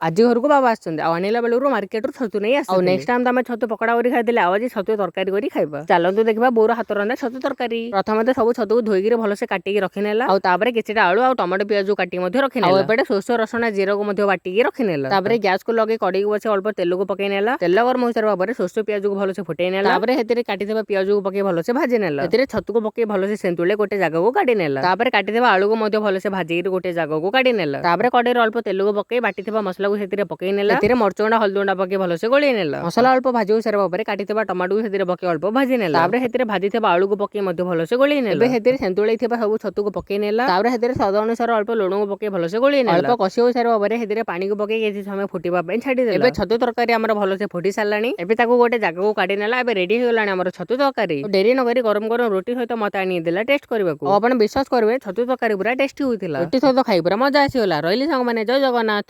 ଆଜି ଘରକୁ ବାବା ଆସିଛନ୍ତି ଆଉ ଆଣିଲା ବେଳକୁ ମାର୍କେଟରୁ ଛତୁ ନେଇ ଆସିଛନ୍ତି। ଆଉ ନେକ୍ସଟ ଟାଇମ୍ ତ ଆମେ ଛତୁ ପକୋଡ଼ା କରି ଖାଇଥିଲେ, ଆଉ ଆଜି ଛତୁ ତରକାରୀ କରି ଖାଇବା। ଚାଲନ୍ତୁ ଦେଖିବା ବୋଉର ହାତ ରନ୍ଧା ଛତୁ ତରକାରୀ। ପ୍ରଥମେ ତ ସବୁ ଛତୁକୁ ଧୋଇକିରି ଭଲସେ କାଟିକି ରଖିନେଲା। ଆଉ ତାପରେ କିଛିଟା ଆଳୁ ଆଉ ଟମାଟୋ, ପିଆଜକୁ କାଟିକି ମଧ୍ୟ ରଖିନେଲା। ଆଉ ଏପଟେ ସୋରିଷ, ରସୁଣ, ଜିରାକୁ ମଧ୍ୟ ବାଟିକି ରଖିନେଲା। ତାପରେ ଗ୍ୟାସକୁ ଲଗେଇ କଡେଇକୁ ବସି ଅଳ୍ପ ତେଲକୁ ପକେଇ ନେଲା। ତେଲ ଗରମ ହୋଇସାରିବା ପରେ ସୋରିଷ, ପିଆଜକୁ ଭଲସେ ଫୁଟେଇ ନେଲା। ତାପରେ ସେଥିରେ କାଟିଥିବା ପିଆଜକୁ ପକେଇ ଭଲସେ ଭାଜି ନେଲା। ସେଥିରେ ଛତୁକୁ ପକେଇ ଭଲସେ ସେନ୍ତୁଳି ଗୋଟେ ଜାଗାକୁ କାଢି ନେଲା। ତାପରେ କାଟିଥିବା ଆଳୁକୁ ମଧ୍ୟ ଭଲସେ ଭାଜିକିରି ଗୋଟେ ଜାଗାକୁ କାଢି ନେଲା। ତାପରେ କଡେଇରେ ଅଳ୍ପ ତେଲକୁ ପକେଇ ବାଟିଥିବା ମସଲାକୁ ସେଥିରେ ପକେଇ ନେଲା। ସେଥିରେ ମରିଚ ଗୁଣ୍ଡ, ହଳଦୀ ଗୁଣ୍ଡ ପକେଇ ଭଲସେ ଗୋଳେଇ ନେଲା। ମସଲା ଅଳ୍ପ ଭାଜି ହୋଇ ସାରିବା ପରେ କାଟିଥିବା ଟମାଟୋକୁ ସେଥିରେ ପକେଇ ଅଳ୍ପ ଭାଜି ନେଲା। ତାପରେ ସେଥିରେ ଭାଜିଥିବା ଆଳୁକୁ ପକେଇ ମଧ୍ୟ ଭଲସେ ଗୋଳେଇ ନେଲା। ଏବେ ସେଥିରେ ସେନ୍ତୁଳି ଥିବା ସବୁ ଛତୁକୁ ପକେଇ ନେଲା। ତାପରେ ସେଥିରେ ସ୍ୱାଦ ଅନୁସାରେ ଅଳ୍ପ ଲୁଣକୁ ପକେଇ ଭଲସେ ଗୋଳେଇ ନେଲା। ଅଳ୍ପ କଷି ହୋଇ ସାରିବା ପରେ ସେଥିରେ ପାଣିକୁ ପକେଇ କିଛି ସମୟ ଫୁଟିବା ପାଇଁ ଛାଡ଼ିଦେଲା। ଏବେ ଛତୁ ତରକାରୀ ଆମର ଭଲସେ ଫୁଟି ସାରିଲାଣି। ଏବେ ତାକୁ ଗୋଟେ ଜାଗାକୁ କାଢି ନେଲା। ଏବେ ରେଡି ହେଇଗଲାଣି ଆମର ଛତୁ ତରକାରୀ। ଡେରି ନ କରି ଗରମ ଗରମ ରୁଟି ସହିତ ମତେ ଆଣି ଦେଲା ଟେଷ୍ଟ କରିବାକୁ। ଆଉ ଆପଣ ବିଶ୍ୱାସ କରିବେ, ଛତୁ ତରକାରୀ ପୁରା ଟେଷ୍ଟି ହୋଇଥିଲା। ରୁଟି ସହିତ ଖାଇ ପୁରା ମଜା ଆସିଗଲା। ରହିଲି ସାଙ୍ଗମାନେ, ଜୟ ଜଗନ୍ନାଥ।